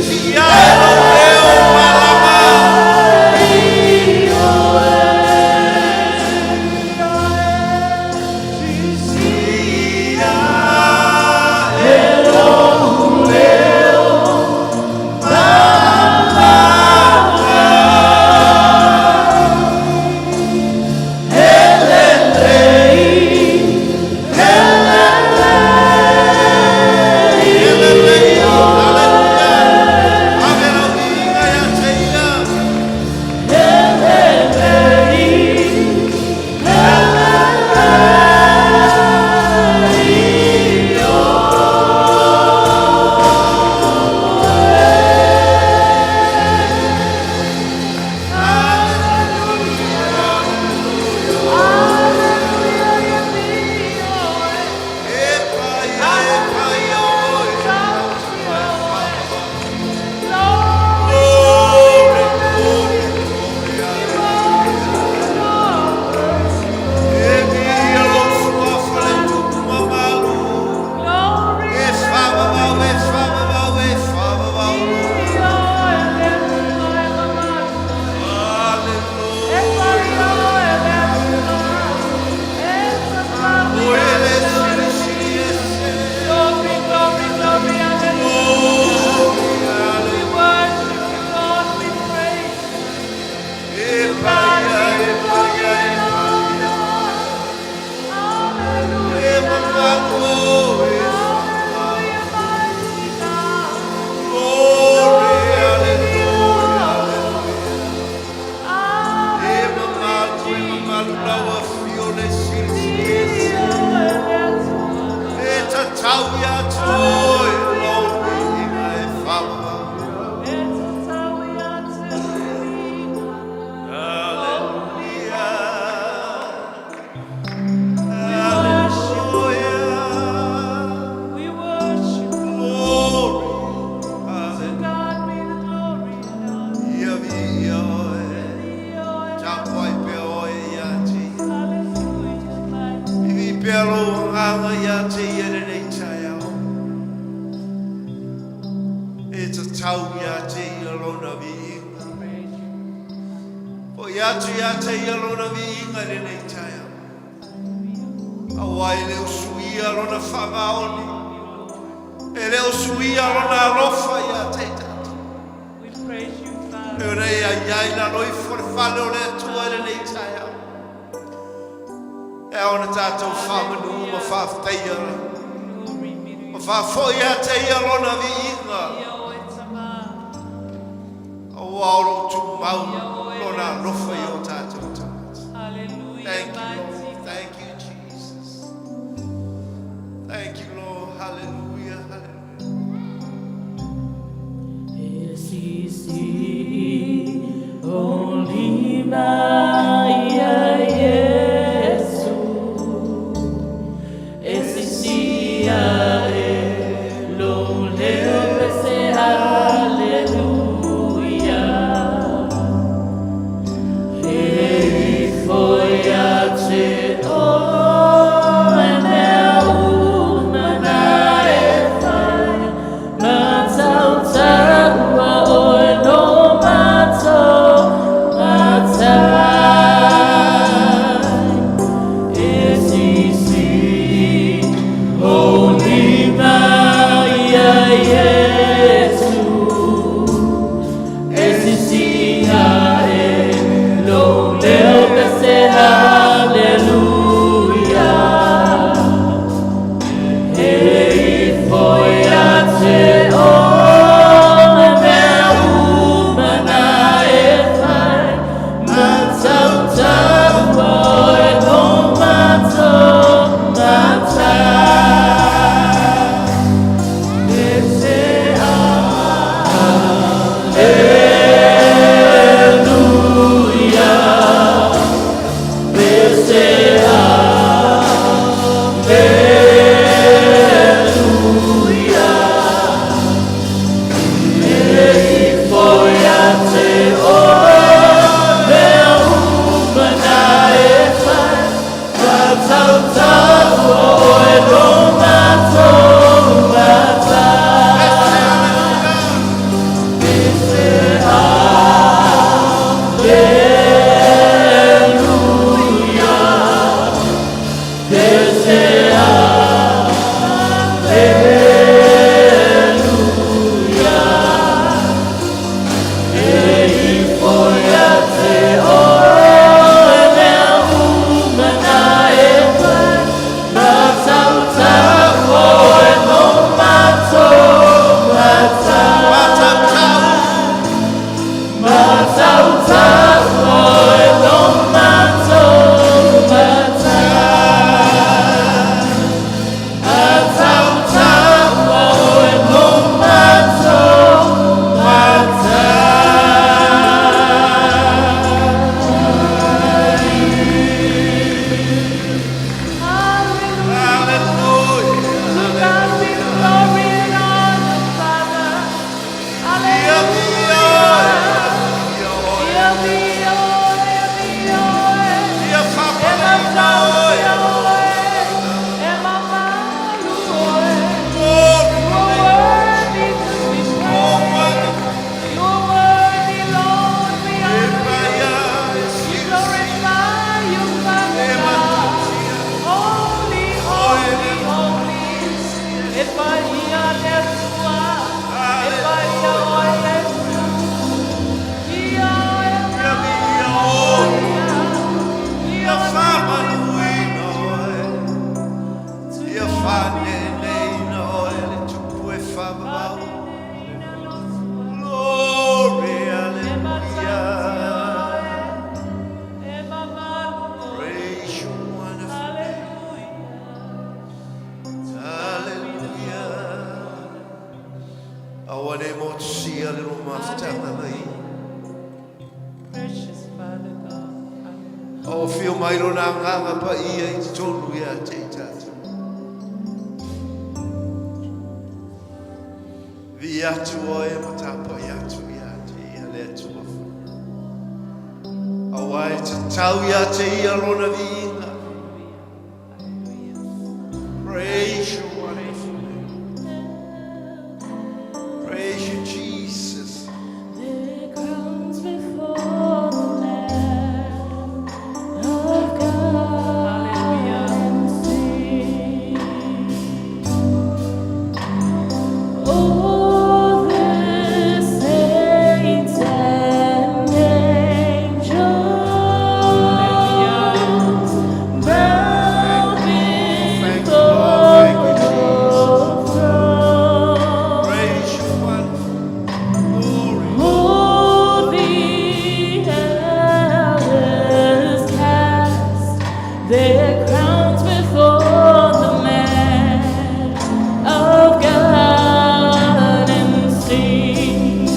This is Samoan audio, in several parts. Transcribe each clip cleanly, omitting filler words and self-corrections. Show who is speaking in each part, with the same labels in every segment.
Speaker 1: Siia e lou leo malama. Siia e lou leo Elelei, haleluia. Ave lau viiga ia te ia. E paia, e paia, oe. Glory, glory, glory, hallelujah. E viia lou suafa le tupu mamalu. E faavavau, e faavavau, e faavavau lou. Hallelujah. O ele silisili ese.
Speaker 2: Glory, glory, glory, hallelujah.
Speaker 1: Glory,
Speaker 2: We
Speaker 1: hallelujah.
Speaker 2: worship you, Lord. We praise you.
Speaker 1: E paia, e paia, e paia. E mamalu, e faavavau.
Speaker 2: Hallelujah, mighty God.
Speaker 1: Glory, hallelujah, hallelujah. E mamalu, e mamalu, lau afio le silisili ese. E tatau ia te oe lou viiga e faavavau. Hallelujah. Hallelujah.
Speaker 2: We worship
Speaker 1: Glory.
Speaker 2: To
Speaker 1: Hallelujah.
Speaker 2: God be the glory and honor.
Speaker 1: Ia viia oe. Tapuai pea oe ia te ia.
Speaker 2: Hallelujah, mighty.
Speaker 1: Vivi pea lou agaga ia te ia lenei taeao. E tatau ia te ia lona viiga.
Speaker 2: Praise you.
Speaker 1: Fo'i atu ia te ia lona viiga lenei taeao. Auā e le o suia lona faamaoni. E le o suia lona alofa ia te tatou.
Speaker 2: We praise you,
Speaker 1: E
Speaker 2: Father.
Speaker 1: ona e ai ai lalo ifo le fale o le Atua i lenei taeao. E ao ona tatou faamanu ma faafetaia.
Speaker 2: Glory be to
Speaker 1: Ma
Speaker 2: you.
Speaker 1: faafoi ia te ia lona viiga. Auā o lo o tumau lona alofa i o tatou tagata.
Speaker 2: Hallelujah,
Speaker 1: Thank you,
Speaker 2: mighty.
Speaker 1: Lord. Thank you, Jesus. Thank you, Lord. Hallelujah. Hallelujah.
Speaker 3: E sisi o lima ia Iesu E sisi ae lou leo pese Aleluia E ifo ia te
Speaker 1: mafutaga na ia.
Speaker 2: Precious Father God. Hallelujah.
Speaker 1: O afio mai lona Agaga Paia i totonu ia te i tatou. Viia atu oe ma tapuai atu ia te ia le Atua. Aua e tatau ia te ia lona viiga.
Speaker 2: Hallelujah.
Speaker 1: Praise your wonderful name. Praise you, Jesus.
Speaker 3: Their crowns before the Lamb of God
Speaker 2: Hallelujah.
Speaker 3: and sing. All the saints and angels bow
Speaker 1: Thank you, Lord. Thank you,
Speaker 3: before
Speaker 1: Jesus.
Speaker 3: the throne.
Speaker 1: Praise your wonderful glory.
Speaker 3: All the elders cast their crowns before the Lamb of God and sing,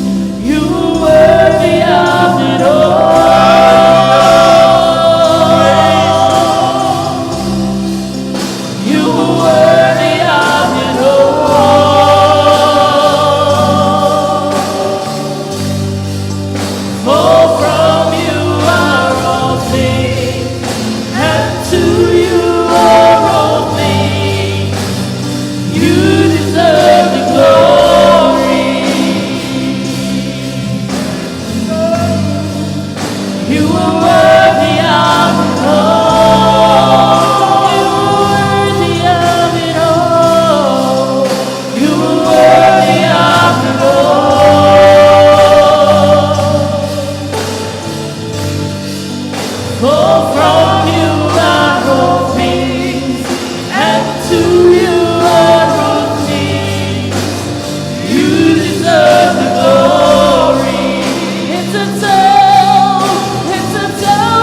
Speaker 3: "You worthy of it all. You worthy of it all. For from you are all things, and to you are all things. You deserve the glory. You are worthy of it all. You are worthy of it all. You are worthy of it all. For from you are all things, and to you are all things. You deserve the glory. It's a tell, it's a tell.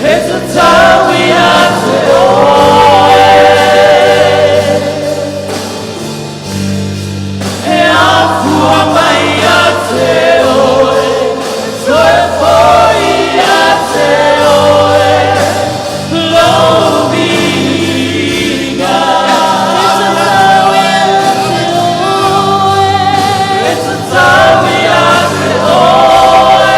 Speaker 3: It's a time we have to E afua mai ia te oe, toe foi ia te oe, lou viiga. It's a time we have to oe. It's a time we have to oe.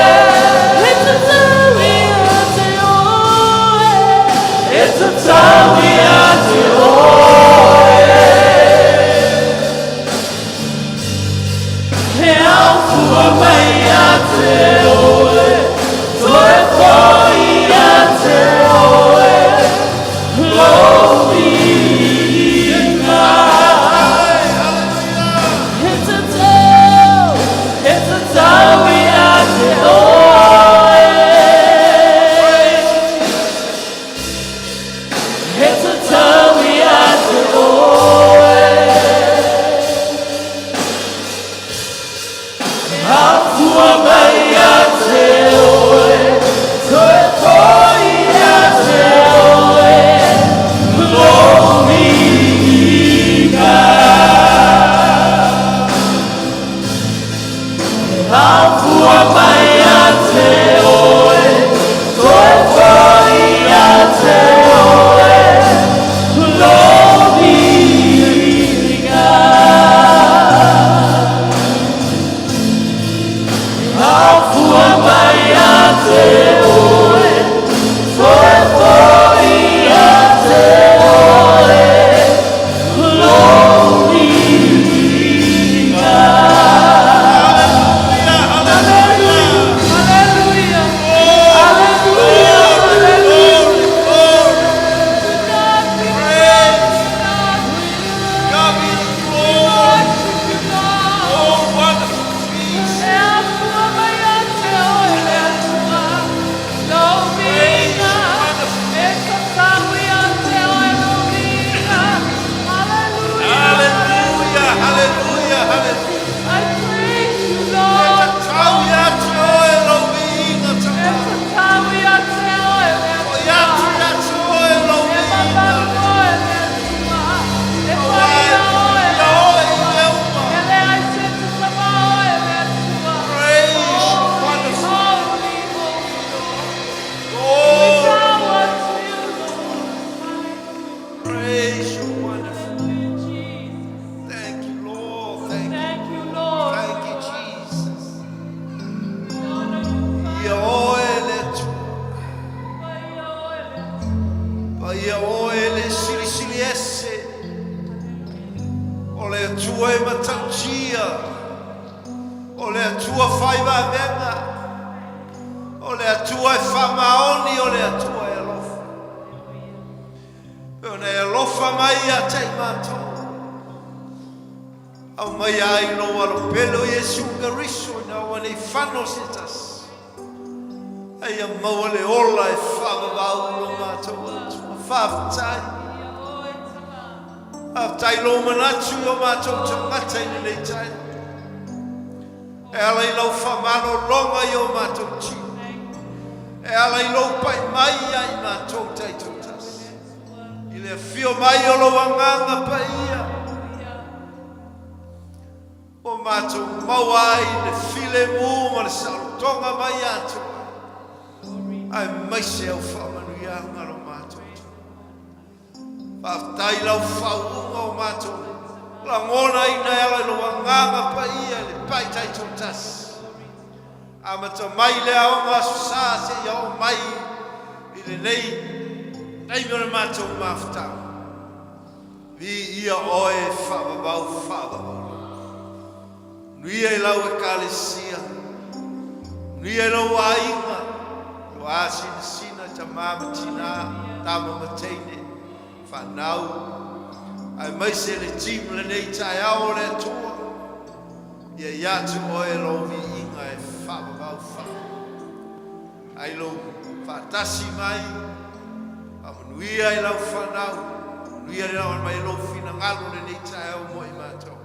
Speaker 3: It's a time we have to oe. It's a time we have to oe. E afua mai ia te oe, toe foi ia te oe, lou viiga. It's a time we have to oe. It's a time we have to oe. Afua mai ia te oe, toe foi ia te oe, lou viiga. Afua mai ia te oe, toe foi ia te oe, lou viiga. Afua mai ia te oe, toe foi ia te oe, lou viiga.
Speaker 1: Hallelujah. Atua fai vavega, o le Atua e faamaoni, o le Atua e alofa. Pe ona e alofa mai ia te i matou. Aumaia ai lou Alo pele o Iesu Keriso ina ua nei fano se tasi. A ia maua le ola e faavavau lo matou Atua. Faafetai. Faafetai i lou manatu i o matou tagata i lenei taeao. E ala i lau faamalologa i o matou tino. E ala i lou pai mai ia i matou taitoatasi. I le afio mai o lou Agaga Paia, ua matou maua ai le filemu ma le saolotoga mai ia te oe, aemaise au faamanuiaga lo matou Atua. Faafetai i lau faauuga o matou lagonaina e ala i lou Agaga Paia i le pai taitoatasi. Amata mai le aoga Aso Sa seia oo mai i lenei taimi o le matou mafutaga. Viia oe e faavavau faavavau lava. Manuia i lau Ekalesia, manuia i lou aiga, lou asinasina, tama ma tina, tama ma teine, fanau, aemaise le team lenei taeao o le Atua. Ia ia te oe lou viiga e faavavau faavavau. Ai lou faatasi mai, faamanuia i lau fanau, manuia le laoa mai lou finagalo lenei taeao mo i matou.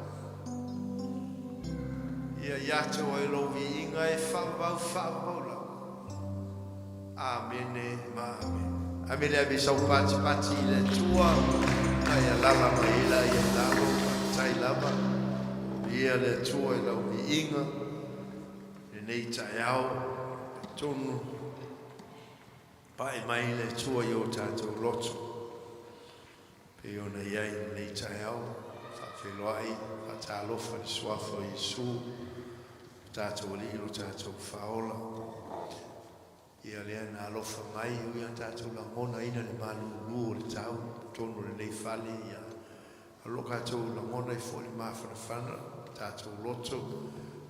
Speaker 1: Ia ia te oe lou viiga e faavavau faavavau lava. Amene ma amene. Amene ave sau patipati i le Atua ma e alala mai ai la ia i lalo. Faafetai lava. Viia le Atua i lau viiga i lenei taeao. Talitonu pae mai le Atua i o tatou loto pei ona i ai i lenei taeao. Faafeiloai, faatalofa i le Suafa o Iesu, lo tatou Alii, lo tatou Faaola. Ia lea na alofa mai, ui lava tatou lagonaina le malulu o le tau i totonu o lenei fale, ia o lo o tatou lagona ai foi le mafanafana o tatou loto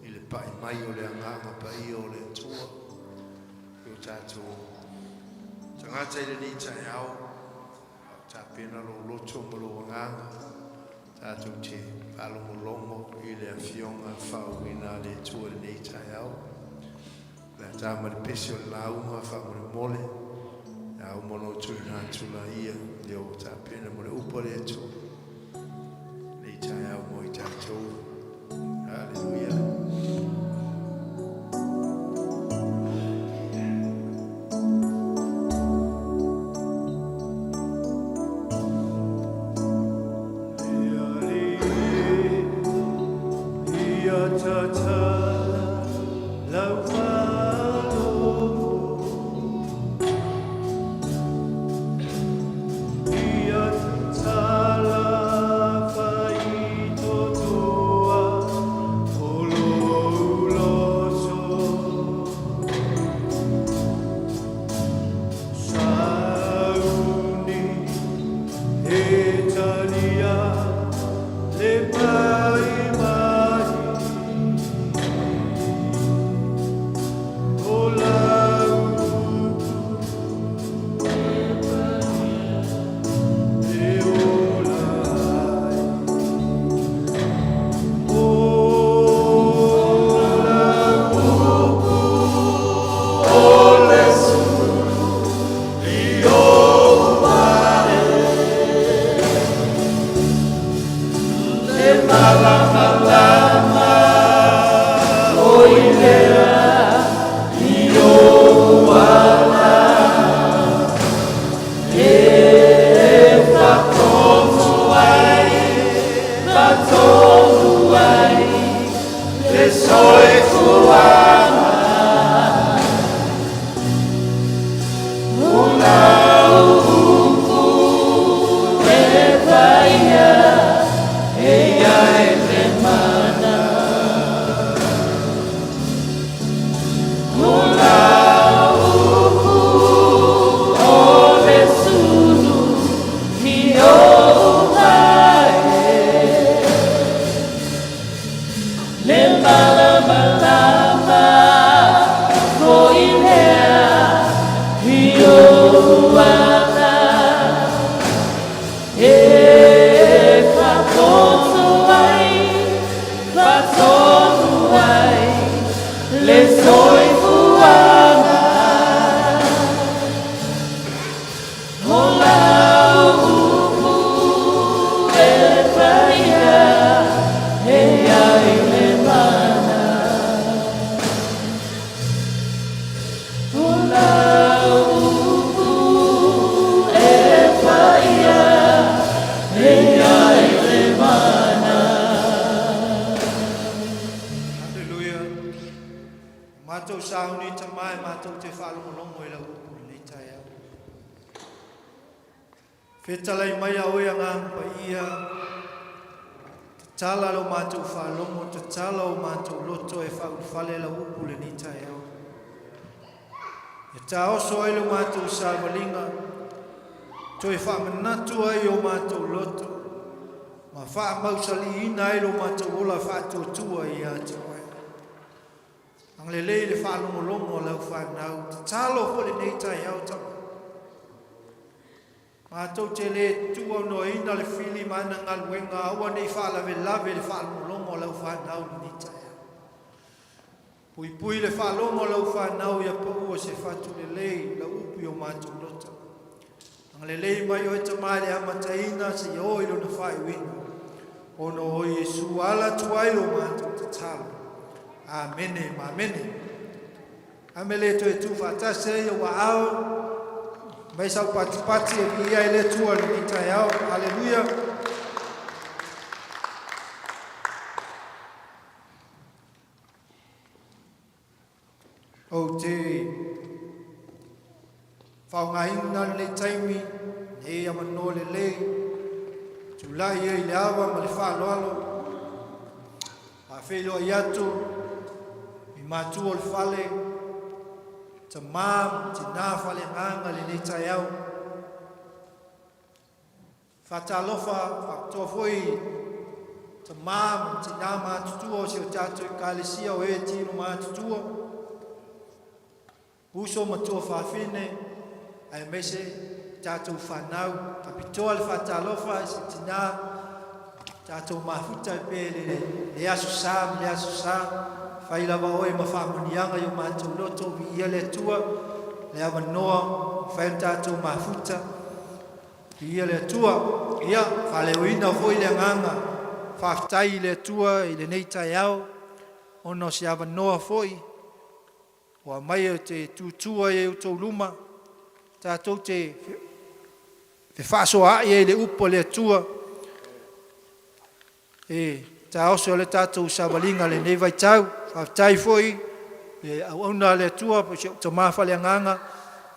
Speaker 1: i le pai mai o le Agaga Paia o le Atua i o tatou tagata i lenei taeao. A o tapena lou loto ma lou agaga, tatou te faalogologo i le Afioga faauuina a le Atua i lenei taeao. O le a ta ma le pese o le lauga faamolemole, a uma ona ou tuuina atu laia, lea ua tapena mo le upu a le Atua i lenei taeao mo i tatou. Haleluia.
Speaker 3: Soifuaga e faatoto ai, faatonu ai le soifuaga. O lau upu e paia e ai le mana. O lau upu e paia e ai le mana.
Speaker 2: Haleluia. O matou sauni Tama e matou te faalogologo i lau upu i lenei taeao. Fetalai mai a oe Agaga Paia, tatala lo matou faalogo, tatala o matou loto e faaulufale lau upu i lenei taeao. E taoso ai lo matou savaliga, toe faamanatu ai o matou loto, ma faamausaliina ai lo matou ola faatuatua ia te oe. Agalelei i le faalogologo a lau fanau, tatalo foi lenei taeao Tama. Matou te le tuuaunoaina le fili ma ana galuega, aua ne i faalavelave le faalogologo a lau fanau i lenei taeao. Puipui le faalogo a lau fanau ia paua se fatu lelei lau upu i o matou loto. Agalelei mai oe Tama i le amataina seia oo i lona faaiuina. Ona o Iesu ala atu ai lo matou tatalo. Amene ma amene. Ame le toe tu faatasi ai ou aao mai sau patipati e viia ai le Atua i lenei taeao. Haleluia. Ou te faaaogaina lenei taimi, lenei avanoa lelei, tulai ai i le ava ma le faaaloalo, faafeiloai atu i matua o le fale, tamā ma tinā faaleagaga i lenei taeao. Faatalofa faapitoa foi i tamā ma tinā matutua o si o tatou Ekalesia o e tino matutua, uso ma tuafafine, aemaise tatou fanau. Faapitoa le faatalofa i se tinā tatou mafuta e pe le, le aso sa ma le aso sa. Fai lava oe ma faamanuiaga i o matou loto, viia le Atua, le avanoa, fai le tatou mafuta. Viia le Atua. Ia, faaleoina foi le agaga faafetai i le Atua i lenei taeao, ona o se avanoa foi ua aumai ou te tutu ai i outou luma, tatou te fefaasoaai ai i le upu a le Atua, e taoso ai le tatou savaliga i lenei vaitau. Faafetai foi i le auauna a le Atua po o si ou tama faaleagaga,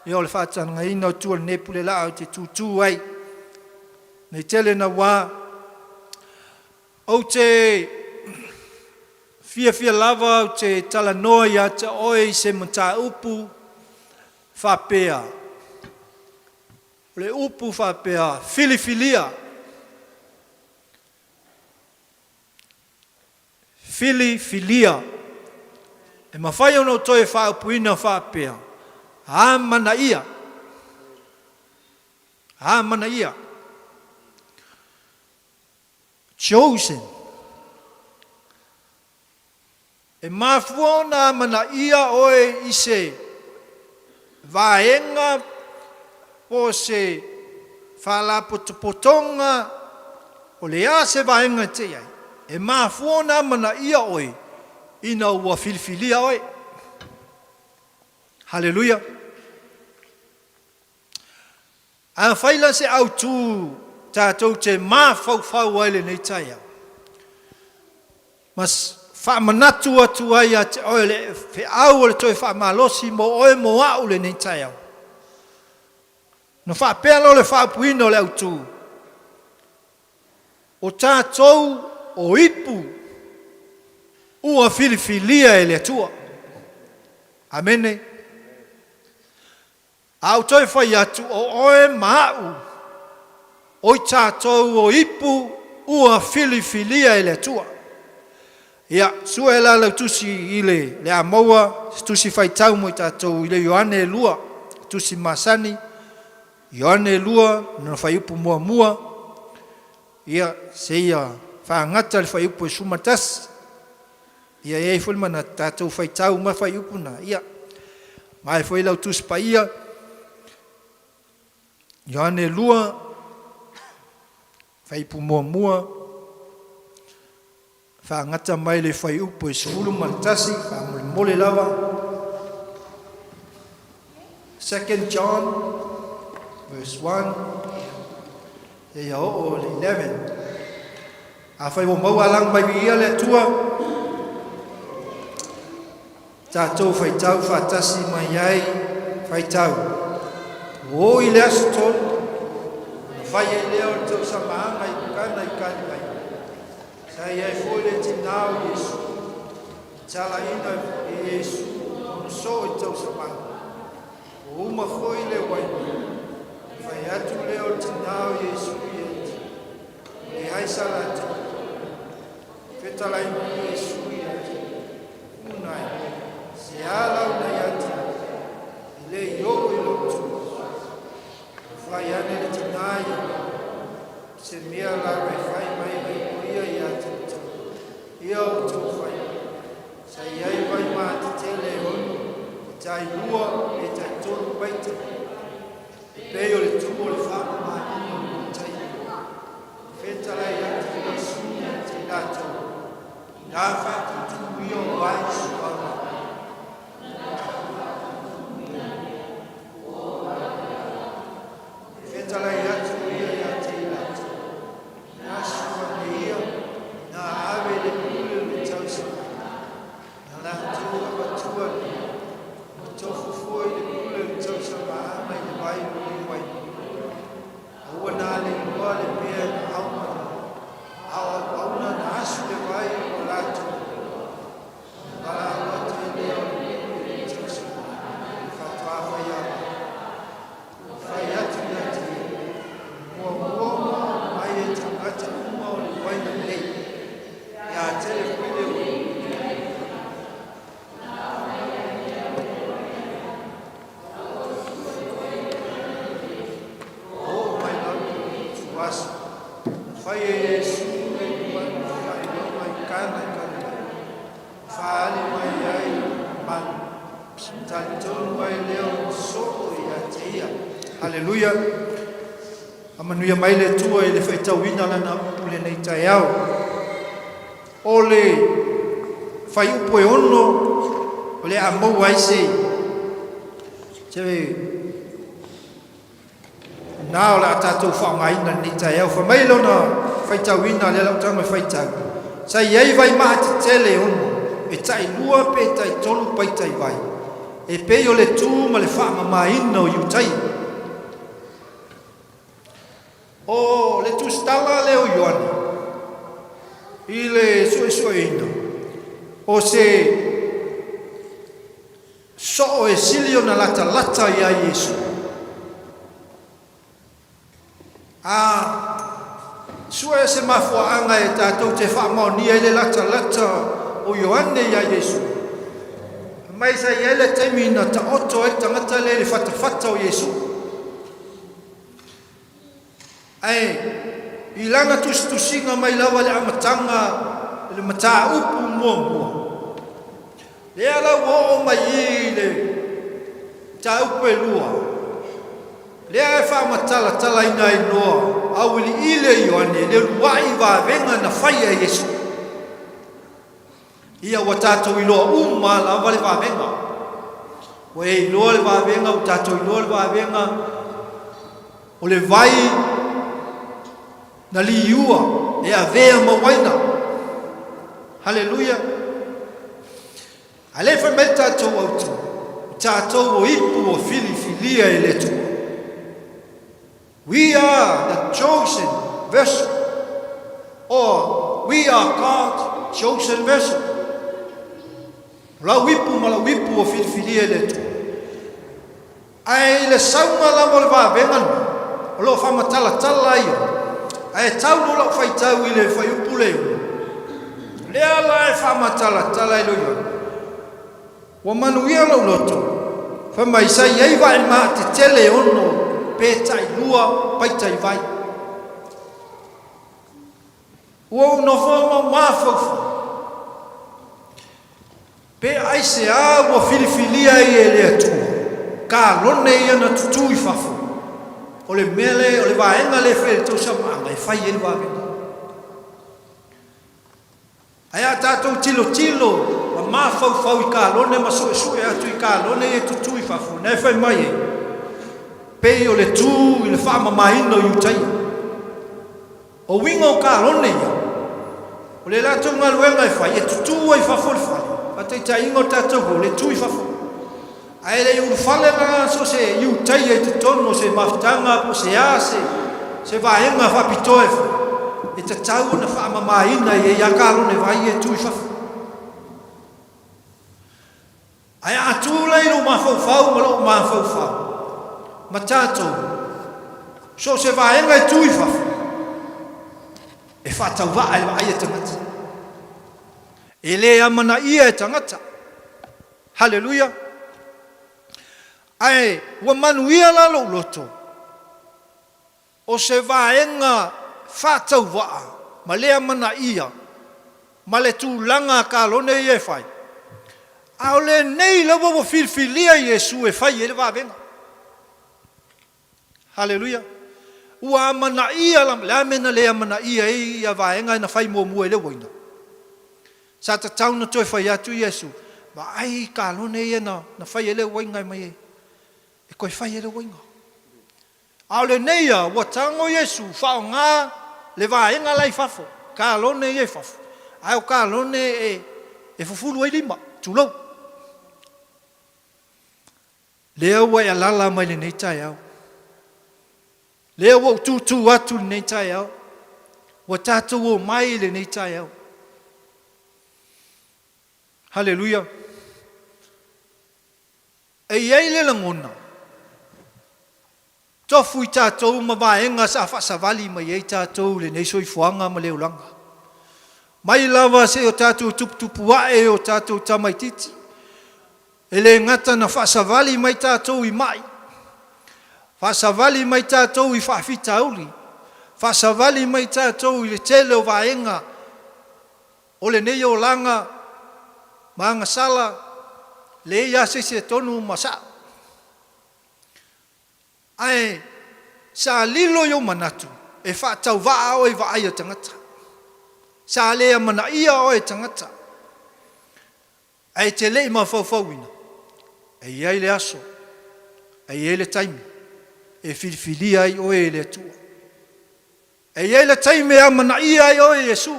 Speaker 2: ia o le faatagaina o tua i lenei pule laa ou te tutu ai. Nei tele naua, ou te fiafia lava ou te talanoa ia te oe i se mataupu faapea, o le upu faapea, filifilia. Filifilia. E mafai ona ou toe faaupuina faapea, amanaia. Amanaia. Chosen. E mafua ona amanaia oe i se vaega po o se faalapotopotoga o le a se vaega e te i ai, e mafua ona amanaia oe ina ua filifilia oe. Haleluia! Afai la se autu tatou te mafaufau ai lenei taeao, ma faamanatu atu ai ia te oe le feau o le toe faamalosi mo oe mo a'u lenei taeao, ona faapea loa le faaupuina o le autu, O tatou o ipu ua filifilia e le Atua. Amene. A ou toe fai atu, o oe ma a'u, o i tatou o ipu ua filifilia e le Atua. Ia, sue la lau tusi i le, le a maua se tusi faitau mo i tatou i le Ioane 2, tusi masani. Ioane 2 lona fuaiupu muamua, ia, seia faagata le fuaiupu e 11. Ia, e i ai foi le manatu, tatou faitau uma fuaiupu na, ia, ma e foi lau Tusi Paia, Ioane 2, fuaiupu muamua, Faagata mai le fuaiupu e 11, faamolemole lava. Second John verse 1 seia oo i le 11. Afai ua maua alaga mai viia le Atua, tatou faitau faatasi mai ai faitau. Ua oo i le aso tolu, ona fai ai lea o le tausamaaga i Kana i Kalilaia. Sa i ai foi le tinā o Iesu, i talaina e Iesu ona soo i tausamana. Ua uma foi le uaina, ona fai atu lea o le tinā o Iesu ia te, Ua leai sa latou. Fetalai mai Iesu ia te, Una e, se a lau na ia te, e le i oo i lou tulaga. Ua fai ane le tinā ia mai, Se mea la e fai mai ai o ia ia te outou, ia outou fai mai. Sa i ai vai matetele e ono, e tai lua pe tai tolu paita, e pei o le tu o le faamamaina o le Iutaia. Fetalai atu Iesu ia te i latou, Inā faatutumu ia o vai suaga. Fetalai atu ia ia te i latou, Na sua nei ia, na ave le pule o le tausaga, na latou avatua nei, ua tofu foi le pule o le tausamaaga i le vai o lenei uaina. A ua na le iloa le mea na auma nei, a o auauna na asu le vai ua latou iloa. Ona valaau atu ai lea o le pule o le tausamaaga i le faatoa faiava. Ua fai atu ia te ia, Muamua ona aumai e tagata uma o le uaina lelei, ia tele foi le uaina. Oo mai lava i le ituaso, na fai e Iesu le faailoga i Kana i Kalilaia. Faaali mai ai lona mamalu. Talitonu ai lea o le soo ia te ia. Haleluia! Faamanuia mai le Atua i le faitauina Lana upu lenei taeao. O le fuaiupu e ono o le a maua ai se se Na o le a tatou faaaogaina lenei taeao. Fai mai lona faitauina lea lau tago e faitau. Sa i ai vai maa tetele e ono, e tailua pe taitolu paita i vai, e pei o le tu ma le faamamaina o Iutaia. O le tusitala lea o Ioane i le suesueina o se Soo e sili ona latalata iā Iesu. A sue se mafuaaga e tatou te faamaonia ai le latalata o Ioane iā Iesu. Fai mai sa i ai le taimi na taoto ai le tagata lea i le fatafata o Iesu. Ae i lana tusitusiga mai lava i le amataga i le mataupu muamua, lea la ua oo mai i le mataupu e lua, lea e faamatalatalaina ai loa auiliili e Ioane le uluai vavega na faia e Iesu. Ia ua tatou iloa uma lava le vavega. Ua e iloa le vavega, ua tatou iloa le vavega o le vai na liua e avea ma uaina. Haleluia! A lea fai mai le tatou autu, o tatou o ipu o filifilia e le Atua. We are the chosen vessel or we are God's chosen vessel. O lau ipu ma lau ipu o filifilia e le Atua. Ae i le sauga lava o le vavega lena, o lo o faamatalatala ai ona, ae tau loa lau faitau i le fuaiupu le ono, lea la e faamatalatala ai loa Ioane, Ua manuia lou loto, fai mai sa i ai vae maa tetele e ono. pe tailua paita i vai. Ua ou nofo ma ou mafaufau, pe aisea ua filifilia ai e le Atua kalone ia na tutū i fafo, o le mea lea, o le vaega lea e fai e le tausamaaga e fai ai le vavega. Ae a tatou tilotilo ma mafaufau i kalone ma suesue atu i kalone ia e tutū i fafo, na e fai mai ai, pei o le tū i le faamamaina o Iutaia. O uiga o kalone ia, o le latou galuega e fai, e tutū ai i fafo o le fale, faataitaiga o tatou hall e tu i fafo. Ae le i ulufale la so o se Iutaia i totonu o se mafutaga po o se a se se vaega faapitoa e fai, e tatau ona faamamaina e ia kalone vai ia e tu i fafo. Ae a tu la i lou mafaufau ma lou mafaufau, ma tatou, so o se vaega e tu i fafo, e faatauvaa e le vaai a tagata. E le amanaia e tagata. Haleluia! Ae ua manuia la lou loto, o se vaega faatauvaa ma le amanaia ma le tulaga a kalone ia e fai, a o lenei lava ua filifilia Iesu e fai ai le vavega. Haleluia! Ua amanaia la, le a mea na le amanaia ai ia vaega na fai muamua i le uaina? Sa tatau na toe fai atu Iesu, vaai i kalone ia na fai ai le uaina e mai ai, e toe fai ai le uaina. A o lenei ia, ua tago Iesu faaaoga le vaega la i fafo, kalone ia i fafo, ae o kalone e fufulu ai lima, tulou. Lea ua e alala mai lenei taeao. Lea ua ou tūtū atu lenei taeao. Ua tatou omai i lenei taeao. Haleluia! E i ai le lagona, tofu i tatou ma vaega sa faasavali mai ai tatou i lenei soifuaga ma le olaga. Mai lava seia o tatou tuputupu ae i o tatou tamaititi, E le gata na faasavali mai tatou i ma'i, faasavali mai tatou i faafitauli, faasavali mai tatou i le tele o vaega o lenei olaga ma agasala, leai lava se isi e tonu ma sa'o. Ae sa lilo i ou manatu e faatauvaa oe i vaai a tagata. Sa le amanaia oe e tagata. Ae e te le i mafaufauina, e i ai le aso, e i ai le taimi e filifilia ai oe e le Atua. E i ai le taimi e amanaia ai oe e Iesu.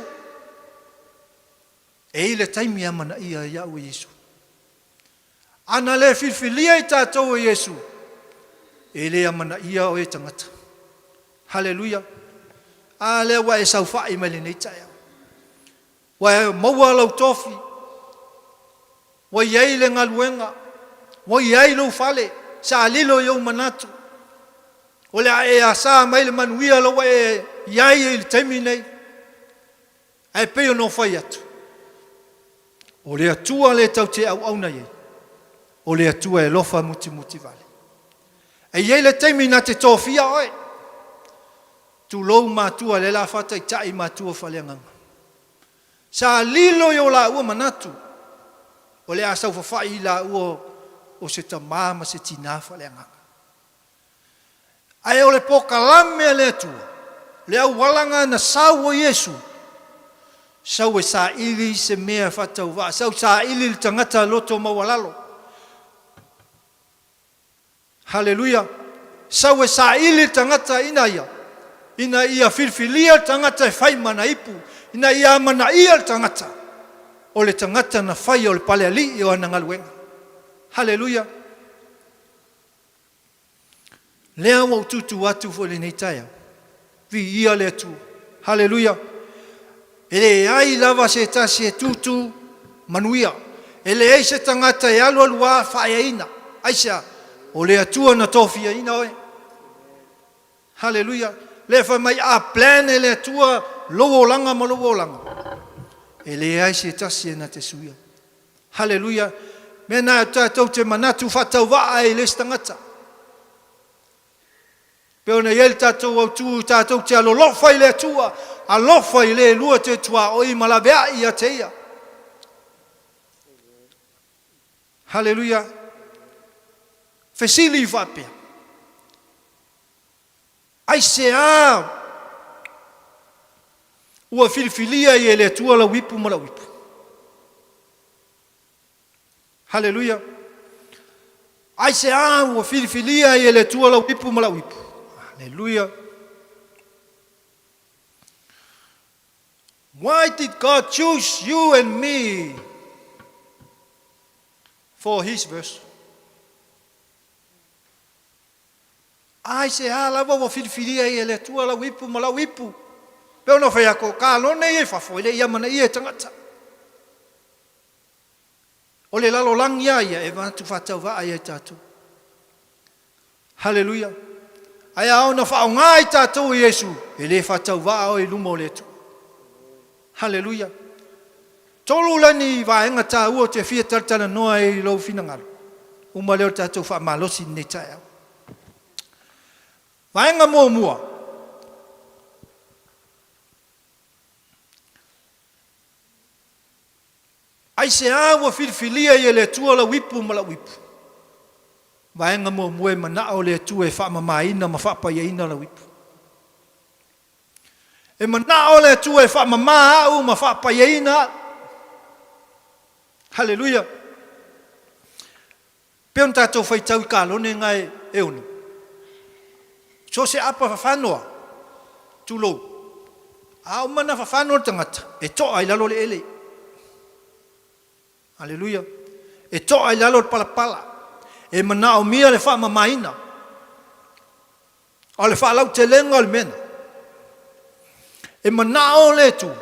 Speaker 2: E i ai le taimi e amanaia ai au e Iesu. A na le filifilia i tatou e Iesu, e le amanaia oe e tagata. Haleluia! A lea ua e saofai mai lenei taeao. Ua e maua lou tofi, ua i ai le galuega, ua i ai lou fale, sa lilo i ou manatu, o le a e asa mai le manuia la ua e i ai i le taimi nei. Ae pei ona ou fai atu, o le Atua lea tatou te auauna i ai, o le Atua e alofa mutimuti vale. E i ai le taimi na te tofia oe, Tulou matua lea la faataitai matua faaleagaga. Sa lilo i o laua manatu o le a saufafai i laua o se tama ma se tina faaleagaga. Ae o le pokalame a le Atua, le auala na sau o Iesu, sau e saili se mea faatauvaa, sau saili le tagata loto maualalo. Haleluia! Sau e saili le tagata ina ia, ina ia filifilia le tagata e fai ma ana ipu, ina ia amanaia le tagata, o le tagata na faia o le palealii o ana galuega. Haleluia! Lea ua ou tutu atu foi i lenei taeao. Viia le Atua. Haleluia! E leai lava se tasi e tutu manuia. E leai se tagata e alualuā faaeaina. Aisea? O le Atua na tofiaina oe. Haleluia! Lea fai mai, a plan e le Atua lou olaga ma lou olaga, e leai se tasi e na te suia. Haleluia! Mea na tatou te manatu faatauvaa ai i le isi tagata. Pei ona i ai le tatou autu tatou te alolofa i le Atua, alofa i le lua te tuaoi ma laveai ia te Ia. Haleluia! Fesili faapea, Aisea ua filifilia ai e le Atua lau ipu ma lau ipu? Haleluia! Aisea ua filifilia ai e le Atua lau ipu ma lau ipu? Haleluia! Why did God choose you and me for His verse? Aisea lava ua filifilia ai e le Atua lau ipu ma lau ipu? Pei ona fai atu, o kalone ia i fafo, e le i amanaia e tagata. O le lalolagi a ia e manatu faatauvaa ia i tatou. Haleluia! Ae a ona faaaoga i tatou e Iesu, e le faatauvaa oe i luma o le Atua. Haleluia! Tolu lani vaega taua ou te fia talatalanoa ai i lou finagalo, uma lea o le tatou faamalosi i lenei taeao. Vaega muamua, Aisea ua filifilia ai e le Atua lau ipu ma lau ipu? Vaega muamua e manao le Atua e faamamaina ma faapaiaina lau ipu. E manao le Atua e faamama au ma faapaiaina au. Haleluia! Pei ona tatou faitau i kalone na e ono. So o se apa fafano a, tulou, a uma ona fafano le tagata, e to'a i lalo o le ele. Aleluia. E to'a i lalo o le palapala. E manaomia le faamamaina. A o le faalautelega o le mea na, e manao le Atua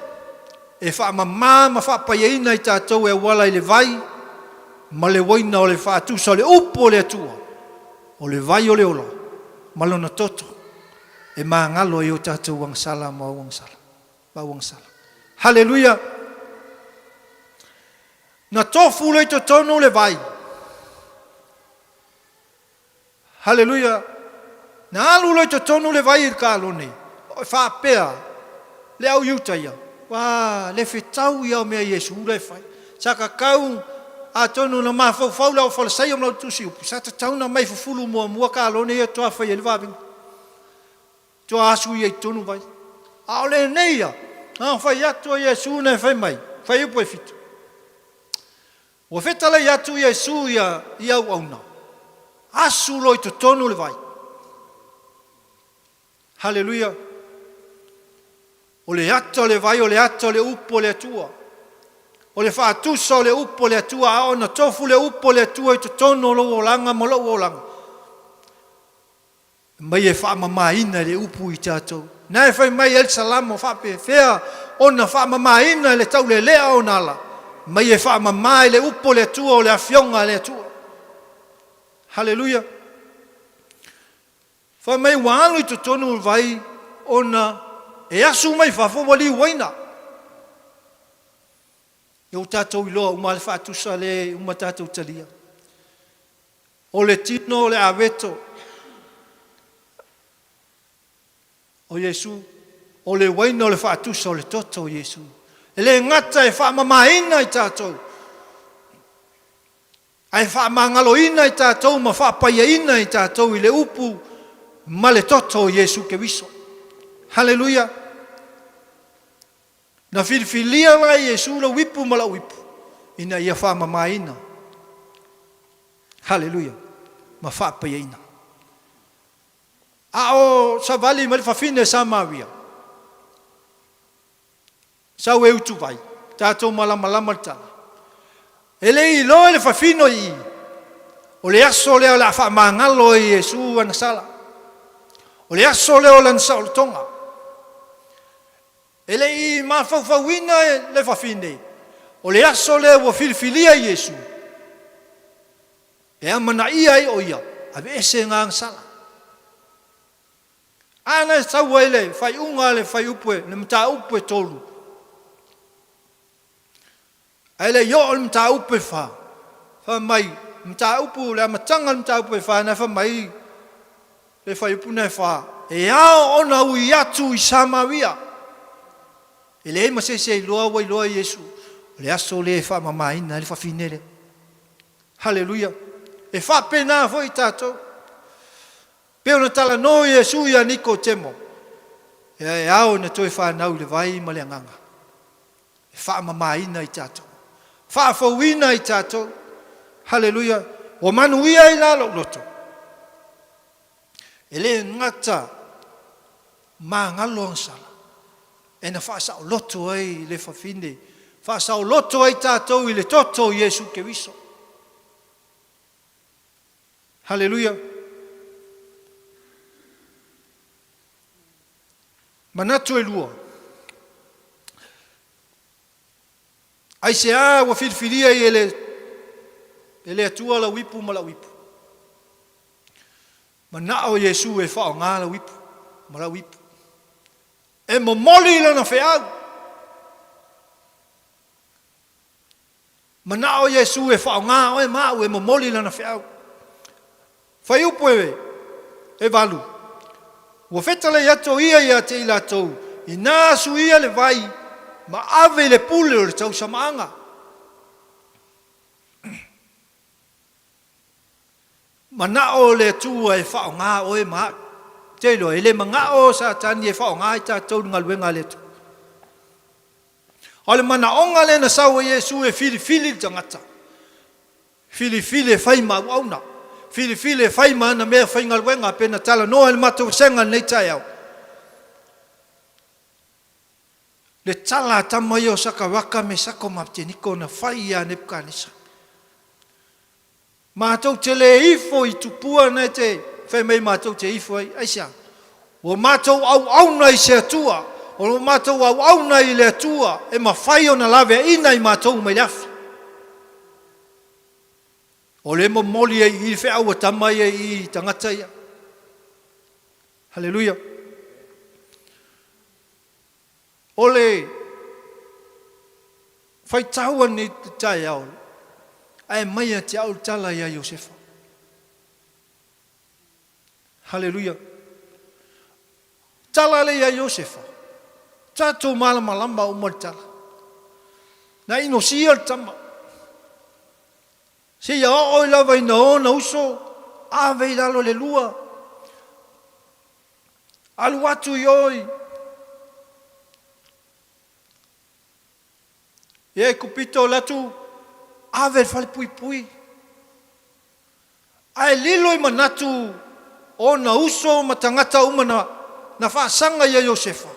Speaker 2: e faamama ma faapaiaina i tatou e auala i le vai ma le uaina o le faatusa o le upu o le Atua, o le vai o le ola ma lona toto e magalo ai o tatou agasala ma auagasala. Ma auagasala. Haleluia! Na tofu loa i totonu le vai. Haleluia! Na alu loa i totonu le vai i le kalone, e faapea le au Iuta ia, Ua le fetau ia o mea Iesu la e fai. Sa tatau, atonu na mafaufau le au Falasaio ma le au tusi upu, sa tatau na mai fufulu muamua kalone ia toa fai ai le vavega. Toa asu ia i totonu vai. A o lenei ia, na fai atu a Iesu na e fai mai, fai upu e fitu. Ua fetalai atu Iesu ia i auauna, Asu loa i totonu le vai. Haleluia! O le ata o le vai o le ata o le upu o le Atua. O le faatusa o le upu o le Atua, a ona tofu le upu o le Atua i totonu o lou olaga ma lou olaga, Mai e faamamaina e le upu i tatou. Na e fai mai ai le Salamo, faapefea ona faamamaina e le taulelea ona ala, mai e faamama e le upu o le Atua o le Afioga a le Atua. Haleluia! Fai mai ua alu i totonu o le vai ona e asu mai fafo ua liuaina. Ia ua tatou iloa uma le faatusa le uma tatou talia. O le tino o le aveto o Iesu, o le uaina o le faatusa o le toto o Iesu. E le gata e faamamaina i tatou, ae faamagaloina i tatou ma faapaiaina i tatou i le upu ma le toto o Iesu Keriso. Haleluia! Na filifilia la e Iesu lau ipu ma la'u ipu ina ia faamamaina. Haleluia! Ma faapaiaina. A o savali mai le fafine Samaria, sau e utuvai, tatou malamalama le tala. E le iloa e le fafino i i, o le aso lea o le a faamagalo ai Iesu ana sala. O le aso lea o lana saolotoga. E le i mafaufauina le fafine, o le aso lea ua filifilia Iesu e amanaia ai o ia, aveese gagasala. A na e sau ai le faaiuga a le fuaiupu e, le mataupu e tolu, ae le i oo i le mataupu e fa, fai mai, mataupu, le amataga o le mataupu e fa, na fai mai le fuaiupu na e fa. e ao ona ui atu i Samaria. E leai ma se isi e iloa ua iloa Iesu, o le aso lea e faamamaina ai le fafine lea. Haleluia! E faapena foi tatou. Pei ona talanoa Iesu ia Nikotemo, e ao ona toe fanau i le vai ma le Agaga. E faamamaina i tatou. Faafouina i tatou. Haleluia! Ua manuia ai la lou loto. E le gata magalo agasala e na faasaoloto ai le fafine, faasaoloto ai tatou i le toto o Iesu Keriso. Haleluia! Manatu e lua. Aisea ua filifilia ai e le, e le Atua lau ipu ma lau ipu? Manao Iesu e faaaoga lau ipu ma lau ipu. E momoli lana feau. Manao Iesu e faaaoga oe ma au e momoli lana feau. Fuaiupu e valu. Ua fetalai atu o ia ia te i latou, inā suia le vai ma ave i le pule o le tausamaaga. Manao le Atua e faaaoga oe ma au. Te iloa, e le manao Satani e faaaoga ai tatou i le galuega a le Atua. O le manaoga lea na sau ai Iesu e filifili le tagata. Filifili e fai ma auauna. Filifili e fai ma ana mea faigaluega pe na talanoa i le matou vasega i lenei taeao. Le tala a tama ia o Sakaraka, Mesako ma Apeteniko na fai ia Nepukanesa. Matou te le ifo i tupua na e te fai mai matou te ifo ai. Aisea? Ua matou auauna i se Atua, ua matou auauna i le Atua e mafai ona laveaiina i matou mai le afi. O lea e momoli ai i i le feau a tama ia i i tagata ia. Haleluia. O le faitau a lenei taeao, ae aumai ia te au le tala ia Iosefa. Haleluia. Tala lea ia Iosefa. Tatou malamalama uma le tala. Na inosia le tama. Seia oo lava ina ona uso, ave i lalo le lua. Alu atu i o i Aikupito, alu atu ave i le falepuipui. Ae lilo i manatu o ona uso ma tagata uma na, na faasaga ia Iosefa.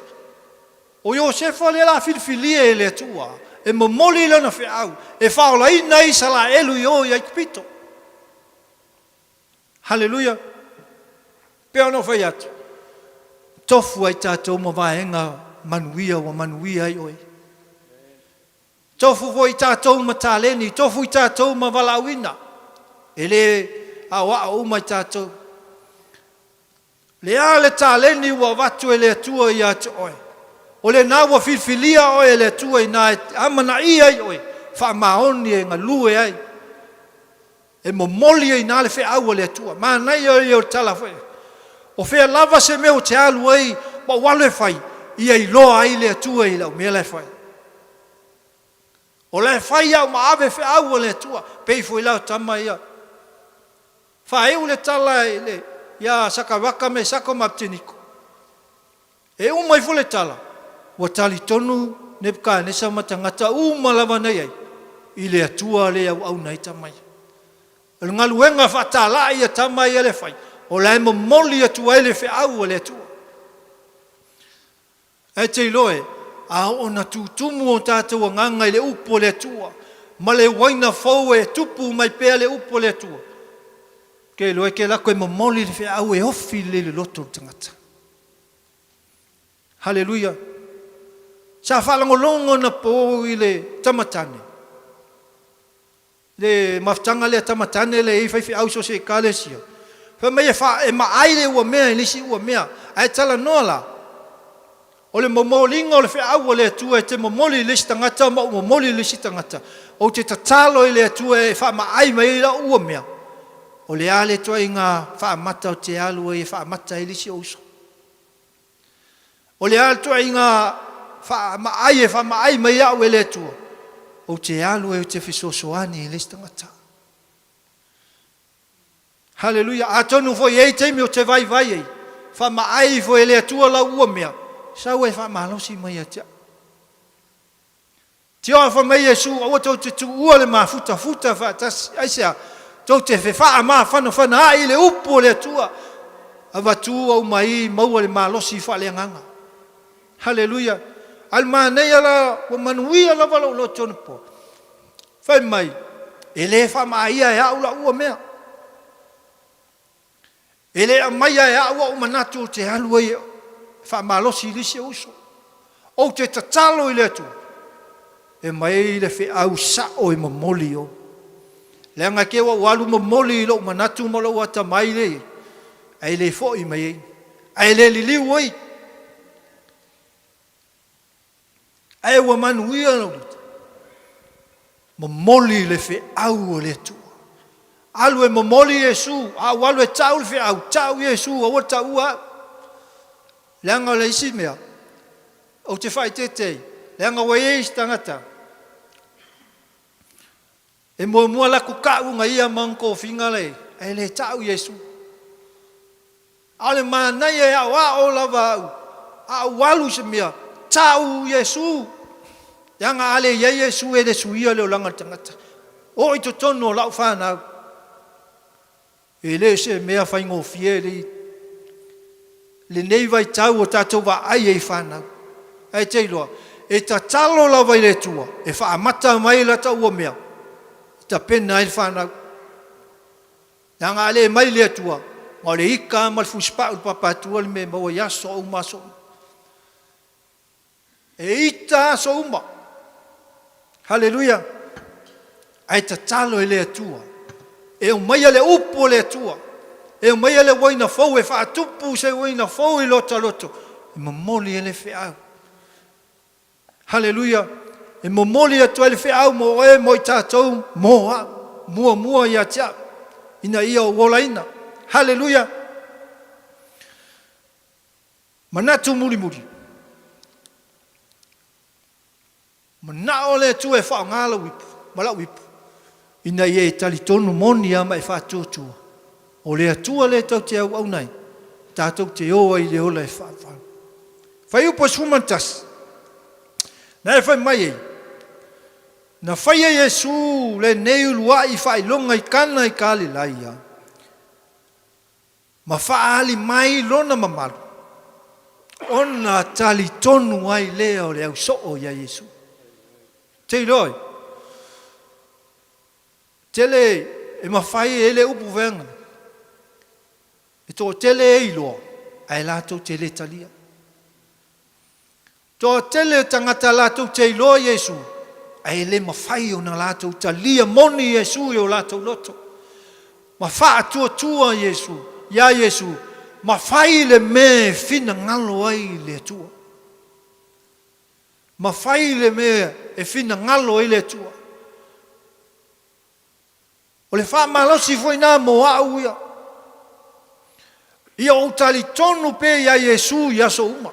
Speaker 2: O Iosefa lea la filifilia e le Atua e momoli lana feau e faaolaina ai Isalaelu i o i Aikupito. Haleluia! Pei ona ou fai atu, tofu ai tatou ma vaega manuia ua manuia ai oe. Tofu foi tatou ma taleni, tofu i tatou ma valaauina. E le aoao uma i tatou. Le a le taleni ua avatu e le Atua ia te oe? O lena ua filifilia oe e le Atua ina e amanaia ai oe, faamaoni e galue ai. E momoli ai ina le feau a le Atua. Manaia ia o le tala foi. O fea lava se mea ou te alu ai ma ou alu e fai, ia iloa ai le Atua i lau mea la e fai. O la e fai au ma ave feau a le Atua, pei foi la o tama ia. Faaiu le tala i le, ia Sakaraka, Mesako ma Apeteniko. E uma ifo le tala, ua talitonu Nebukanesa ma tagata uma lava na i ai i le Atua le auauna ai tama ia. O le galuega faatalai a tama ia le fai, o la e momoli atu ai le feau a le Atua. Ae te iloa e, a oo ina tutumu o tatou agaga i le upu a le Atua, ma le uaina fou e tupu mai pea le upu a le Atua, ke iloa e ke lako e momoli le feau e ofi lelei i le loto o le tagata. Haleluia! Sa faalogologo na po i le tamatane, le mafutaga lea tamatane lea e i ai faifeau so o se ekalesia. Fai mai e fa, e maai le ua mea i le isi ua mea, ae talanoa la, o le momoliga o le feau a le Atua e te momoli i le isi tagata ma ou momoli i le isi tagata. Ou te tatalo i le Atua e faamaai mai ai lau ua mea. O le a le ituaiga faamata ou te alu ai e faamata ai le isi ou uso? O le a le ituaiga faamaai e faamaai mai au e le Atua, ou te alu ai ou te fesoasoani i le isi tagata. Haleluia! Atonu foi e i ai taimi ou te vaivai ai, faamaai ifo e le Atua lau ua mea, sau e faamalosi mai ia te au. Tioa fai mai Iesu, Aua tou te tuua le mafutafuta faatasi. Aisea? Tou te fefaamafanafana ai i le upu o le Atua. Avatu aumai maua le malosi faaleagaga. Haleluia! A o le manaia la, ua manuia lava lou loto anapo. Fai mai, E le faamaaia e au lau ua mea. E le aumaia e au ou manatu ou te alu ai e faamalosi i le isi uso. Ou te tatalo i le Atua e aumai le feau sao e momoli i ou. Leaga te ua ou alu momoli i lou manatu ma lou atamai lea i ai, ae le foi mai ai, ae le liliu ai. Ae ua manuia lau loto. Momoli le feau o le Atua. Alu e momoli Iesu, a ua alu e tau le feau, tau Iesu, aua le taua au. Leaga o le isi mea, ou te faaeteete ai, leaga ua i ai isi tagata, e muamua laku ka'u ga ia ma ona tofiga la i ai, ae le tau Iesu. A o le manaia e aoao lava au, a ou alu i se mea, tau Iesu! Leaga a le i ai Iesu e le suia le olaga o le tagata. Oo i totonu o lau fanau. E le o se mea faigofie le lenei vaitau o tatou vaai ai i fanau. Ae te iloa, e tatalo lava i le Atua e faamata mai lata ua mea e tapena ai le fanau. Leaga a le mai le Atua, na o le ika lava ma le fusipau i le papa atua le mea e maua i aso uma aso uma. E ita aso uma. Haleluia! Ae tatalo i le Atua e aumaia le upu o le Atua, e aumaia le uaina fou e faatupu se uaina fou i lota loto, e momoli ai le feau. Haleluia! E momoli atu ai le feau mo oe, mo i tatou, mo au, muamua ia te au, ina ia ou olaina. Haleluia! Manatu mulimuli. Manao le Atua e faaaoga lau ipu ma la'u ipu, ina ia e talitonu moni lava ma e faatuatua, o le Atua lea tatou te auauna ai, tatou te o ai i le ola e faavavau. Fuaiupu 11, Na e fai mai ai, Na faia Iesu lenei ulua'i faailoga i Kana i Kalilaia, ma faaali mai lona mamalu, ona talitonu ai lea o le au soo iā Iesu. Te iloa ai, tele e mafai e le upu vaega, e toatele e iloa, ae latou te le talia. Toatele tagata latou te iloa Iesu, ae le mafai ona latou talia moni Iesu i o latou loto, ma faatuatua Iesu, iā Iesu, ma fai le mea e finagalo ai le Atua. Ma fai le mea e finagalo ai le Atua. O le faamalosi foi na mo au ia. Ia ou talitonu pea iā Iesu i aso uma.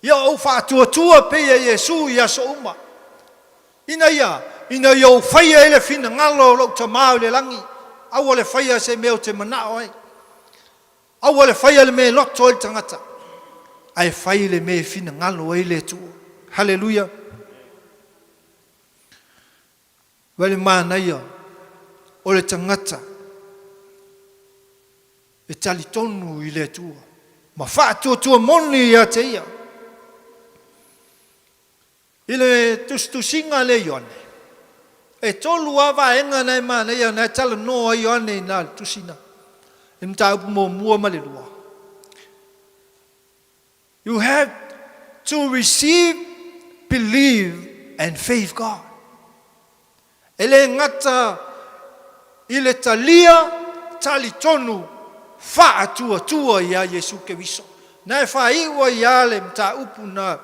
Speaker 2: Ia ou faatuatua pea iā Iesu i aso uma. Ina ia, ina ia ou faia ai le finagalo o lou Tama o i le lagi, aua le faia se mea ou te manao ai. Aua le faia le mea e loto ai le tagata, ae fai le mea e finagalo ai le Atua. Haleluia! Vaai le manaia o le tagata e talitonu i le Atua ma faatuatua moni ia te Ia. I le tusitusiga a le Ioane, e tolu lava vaega na e manaia na e talanoa ai Ioane i na le tusi na, le mataupu muamua ma le lua. You have to receive, believe and faith God. E le gata i le talia, talitonu, faatuatua iā Iesu Keriso. Na e faaiu ai iā le mataupu na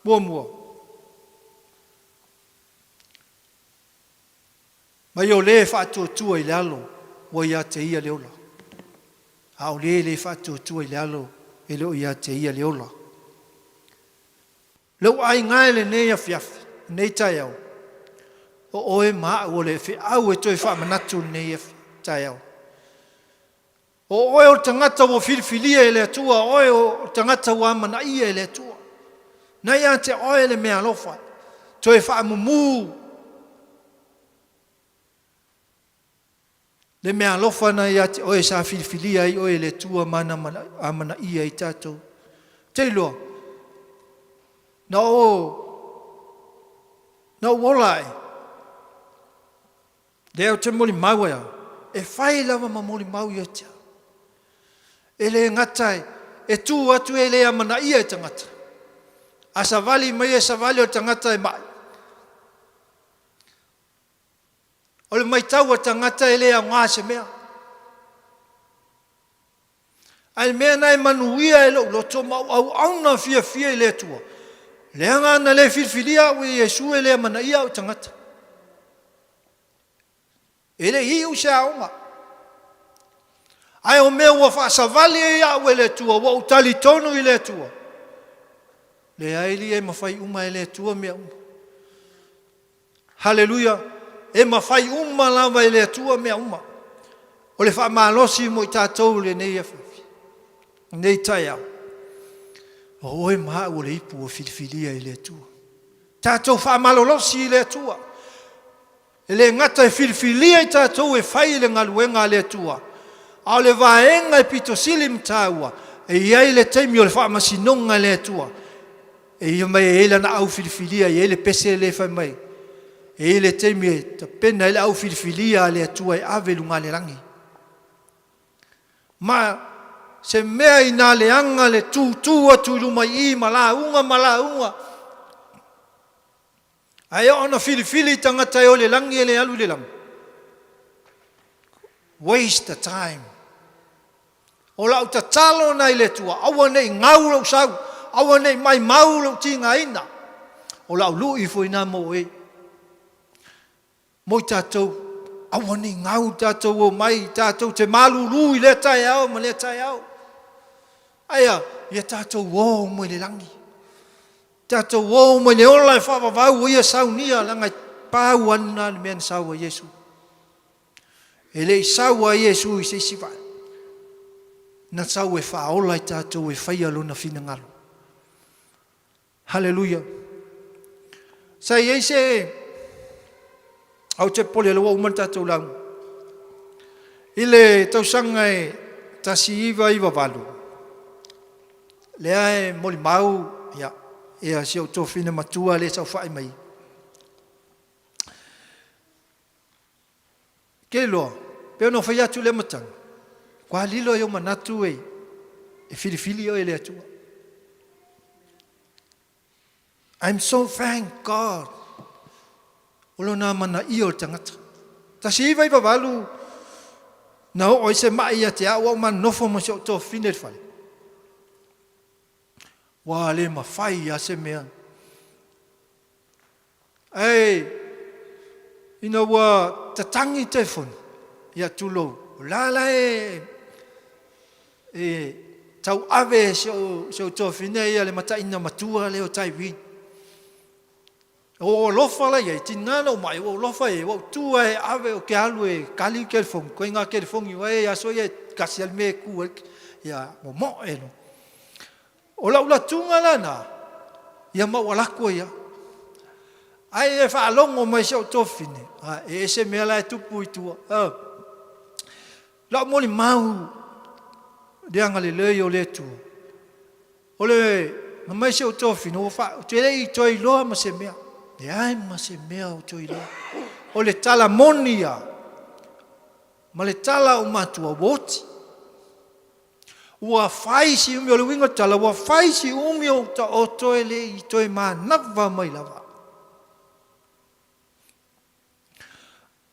Speaker 2: muamua. Mai o le faatuatua i le alo ua ia te ia le ola, a o le le faatuatua i le alo e le o ia te ia le ola. Lou aiga e lenei afiafi, lenei taeao, o oe ma a'u o le feau e toe faamanatu lenei taeao. O oe o le tagata ua filifilia e le Atua, o oe o le tagata ua amanaia e le Atua. Na ia te oe le meaalofa, toe faamumu le meaalofa na ia te oe sa filifilia ai oe e le Atua ma amanaia ai tatou. Te iloa, na o na ou ola ae, Lea ou te molimau ai au, e fai lava ma molimau ia te au. E le gata e tu atu e le amanaia e tagata, a savali mai e savali o le tagata e mai. O le maitau a tagata e le aoga se mea. A le mea na e manuia e lou loto ma ou auauna fiafia i le Atua, leaga ana le filifilia au e Iesu e le amanaia au tagata. E le i iu se aoga. Ae o mea ua faasavali ai au e le Atua, ua ou talitonu i le Atua. Leai li e mafai uma e le Atua mea uma. Haleluia! E mafai uma lava e le Atua mea uma. O le faamalosi mo i tatou i lenei afiafi, lenei taeao, o oe ma au o le ipu ua filifilia e le Atua. Tatou faamalolosi i le Atua. E le gata e filifilia i tatou e fai le galuega a le Atua, a o le vaega e pito sili ma taua, e i ai le taimi o le faamasinoga e le Atua. E ia mai e i ai lana au filifilia, e i ai le pese lea e fai mai, e i ai le taimi e tapena ai le au filifilia a le Atua e ave i luga le lagi. Ma se mea inā leaga le tūtū atu i luma i i ma lauga ma lauga, ae oo ona filifili tagata e o i le lagi e le alu i le lagi. Waste the time. O lau tatalo lena i le Atua, aua ne i gau lou sau, aua ne i maimau lou tigaina. O lau lui foi lena mo oe, mo i tatou, aua ne i gau tatou omai, tatou te malulu i lea taeao ma lea taeao. Ae ia tatou o mai le lagi. Tatou o mai le ola e faavavau o ia saunia, leaga e pau lava lena le mea na sau ai Iesu. E le i sau a Iesu i se isi vaa, na sau e faaola i tatou e faia Lona finagalo. Haleluia! Sa i ai se au te popole ua uma le tatou lauga. I le tausaga e 1998, lea e molimau ia, ia si ou tofina matua lea e saofai mai. Ke iloa, pei ona ou fai atu i le amataga, kua lilo ai ou manatu e e filifili oe e le Atua. I'm so thank God o lona amanaia o le tagata. 1998 na oo ai se mai ia te au au ma nofo ma si ou tofine i le fale. Ua le mafai a se mea. Ae ina ua tatagi telefoni, ia tulou, o la la e e tauave e si ou, si ou tuafine ia le mataina matua lea o Tyrene. Ua ou alofa la i ai, tiga na ou mai, ua ou alofa i ai, ua ou tu lava e ave ou te alu e kali le telefoni, ituaiga telefoni ua e aso ia e tasi lava le mea e tu ai, ia momoe loa. O lau latuga la na, ia ma ou alatu ai au. Ae e faalogo mai si ou tofine, a e ese mea la e tupu i tua. Oh. Lau molimau le agalelei o le Atua. O le na mai si ou tofine, ua fa, ou te le i toe iloa ma se mea. Leai ma se mea ou toe iloa. O le tala moni ia, ma le tala o matua, ua oti. Ua fai si umi, o le uiga o le tala, ua fai si umi o ou taoto e le i toe manava mai lava.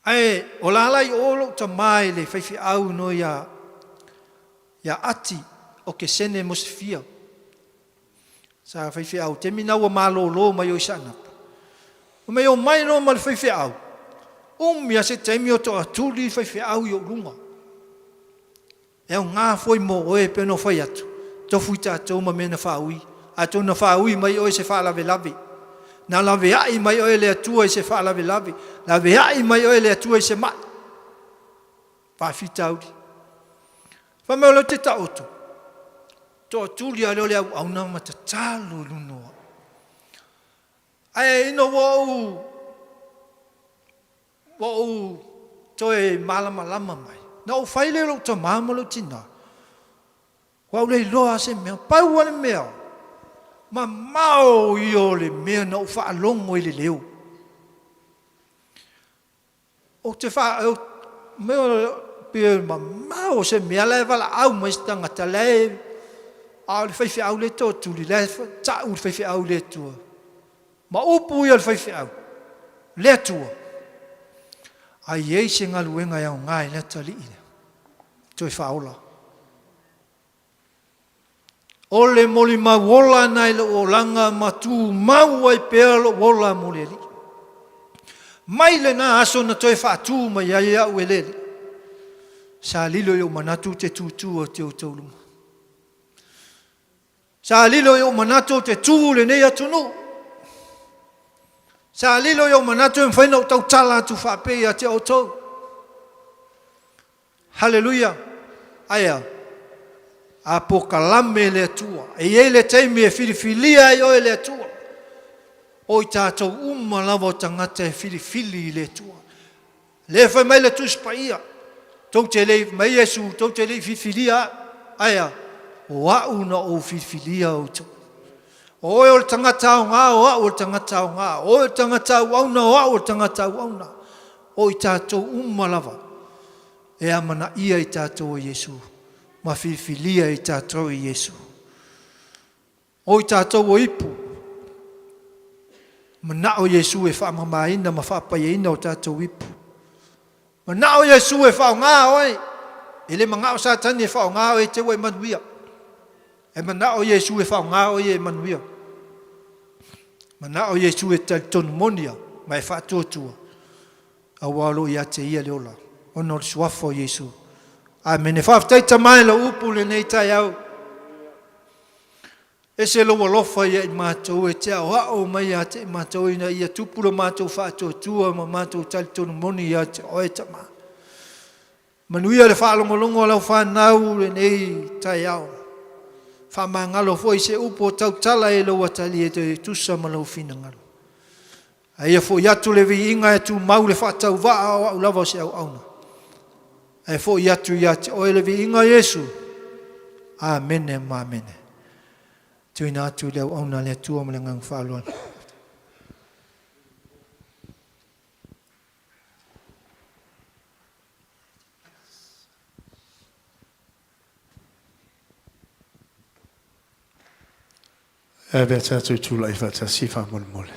Speaker 2: Ae o la la i o lou tama i le faifeau no ia, ia Ati o Kesene Mosefia. Sa faifeau, taimi na ua malolo mai o i Saanapu. Fai mai, omai loa ma le faifeau, umi a se taimi o toatuli faifeau i ou luga. E aoga foi mo oe e pei ona ou fai atu, Tofu i tatou ma mea na faaui. Atonu na faaui mai oe i se faalavelave. Na laveai mai oe e le Atua i se faalavelave. Laveai mai oe e le Atua i se mai. Faafitauli. Fai mai o lea ou te taoto, toatuli lava lea o le auauna ma tatalo i luga o au. Ae ina ua ou Ua ou toe malamalama mai, na ou fai lea i lou tama ma lou tina, ua ou le iloa lava se mea. Pau lava le mea, mamao ia o le mea na ou faalogo i le leo. Ou te fa, mea pe mamao se mea la e valaau mai se tagata la e, a o le faifeau le tootuli, la e tau le faifeau i le Atua. Ma upu ia o le faifeau, Le Atua, a i ai se galuega e aoga i le atalii lea, toe faaola. O le molimau ola na i lou olaga ma tumau ai pea lou ola mo le Alii. Mai lena aso na toe faatu mai ai au e le Alii, sa lilo i ou manatu te tutu o te outou luma. Sa lilo i ou manatu ou te tu i lenei atunuu. Sa lilo i ou manatu e mafai ona ou tautala atu faapea ia te outou. Haleluia! Aea, a polokalame le Atua. E i ai le taimi e filifilia ai oe e le Atua. O i tatou uma lava o tagata e filifili i le Atua. Lea fai mai le Tusi Paia, tou te le i, mai Iesu, tou te le i filifilia au, ae a? O au na ou filifilia outou. O oe o le tagata aoga, o au o le tagata aoga. O oe o le tagata auauna, o au o le tagata auauna. O i tatou uma lava e amanaia i tatou e Iesu ma filifilia i tatou e Iesu. O i tatou o ipu, manao Iesu e faamamaina ma faapaiaina o tatou ipu. Manao Iesu e faaaoga oe. E le manao Satani e faaaoga oe e te ua e manuia. E manao Iesu e faaaoga oe e manuia. Manao Iesu e talitonu moni ia ma e faatuatua. Aua o lo o ia te Ia le ola, ona o le Suafa o Iesu. Amene. Faafetai Tama i lau upu i lenei taeao. Ese lou alofa ia i matou e te aoao mai ia te i matou ina ia tupu lo matou faatuatua ma matou talitonu moni ia te Oe Tama. Manuia le faalogologo a lau fanau lenei taeao. Faamagalo foi se upu o tautala e lou atalii e tusa ma lou finagalo. A ia foi atu le viiga e tumau le faatauvaa o au lava o se auauna. Ae foi atu ia te oe le viiga Iesu. Amene ma amene. Tuuina atu i le auauna a le Atua ma le agaga faaaloalo.
Speaker 1: E ave a tatou tulai faatasi faamolemole.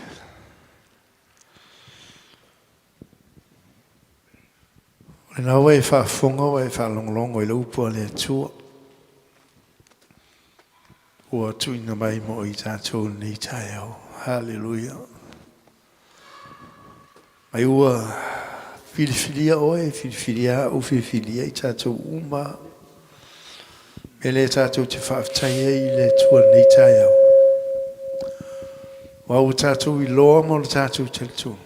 Speaker 1: O lena ua e faafofoga ua e faalogologo i le upu a le Atua ua tuuina mai mo i tatou lenei taeao. Haleluia. Mai ua filifilia oe, filifilia au, filifilia i tatou uma. Mea lea tatou te faafetai ai i le Atua i lenei taeao. Aua ua tatou iloa ma lo tatou talitonu,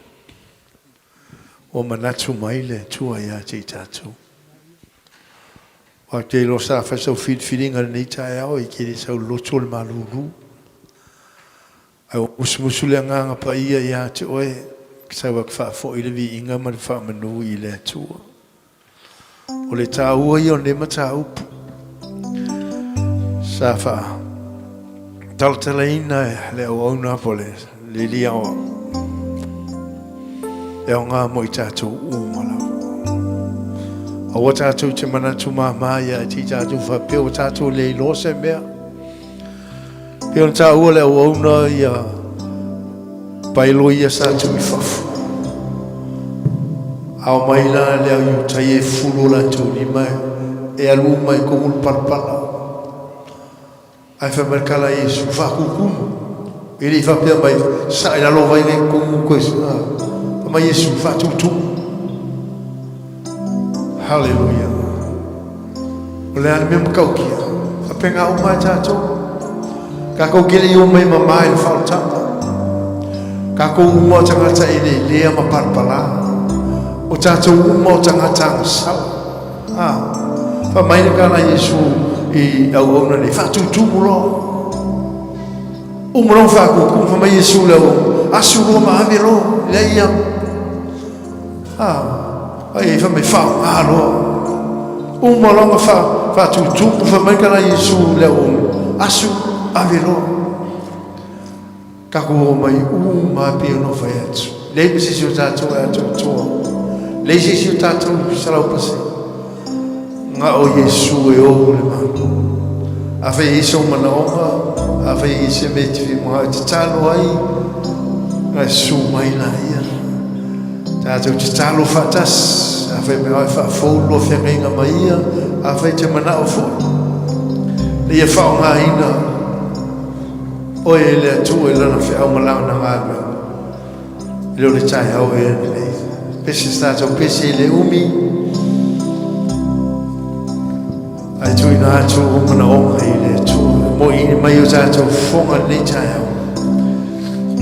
Speaker 1: ua manatu mai le Atua ia te i tatou. Aua ou te iloa sa fai sau filifiliga i lenei taeao, e te le sau loto le malulu. Ae ua musumusu le Agaga Paia ia te oe, sau ake faafoi le viiga ma le faamanu i le Atua. O le taua ia o lenei mataupu sa faatalatalaina e le auauna po o le Lili Aoao e aoga mo i tatou uma lava. Aua tatou te manatu māmā ia te i tatou faapea ua tatou le iloa se mea. Pei ona taua le auauna ia paelo ia sa tuu i fafo. A omai la le au Iutaia e fulu o latou lima e alu uma i kohu le palapala. Ae fai mai le tala a Iesu, Faakukumu. E le i faapea mai, Sae lalo vai le kumu koe. Fai mai Iesu, Faatutumu. Haleluia. O le a le mea matautia? Faapena uma lava tatou. Tatou te le i omai mamā i le faaolataga. Tatou uma o tagata eleelea ma palapalā. O tatou uma o tagata agasala. A, fai mai le tala a Iesu i auauna nei, Faatutumu loa. Uma loa ona faatutumu, fai mai Iesu i le auauna, Asu loa ma ave loa, leai ia. A, ai fai mai, Faaaoga loa. Uma loa ona faatutumu, fai mai le tala a Iesu i le auauna, Asu, ave loa. Tatou omai uma lava pei ona ou fai atu. Leai ma se isi o tatou e atoatoa. Leai se isi o tatou i 100%. Na o Iesu e ou le Malo. Afai e i ai sou manaoga, afai e i ai se mea e te fia manao e tatalo ai, ona susu mai laia. Tatou tatalo faatasi, afai e manao e faafou le lua feagaiga ma Ia, afai e te manao foi ina ia faaaogaina oe e le Atua i Lana feau ma Lana galuega, e le o le taeao ea lenei. Pese se tatou pese e le umi, ae tuuina atu o manaoga i le Atua. Moeina mai o tatou fofoga lenei taeao,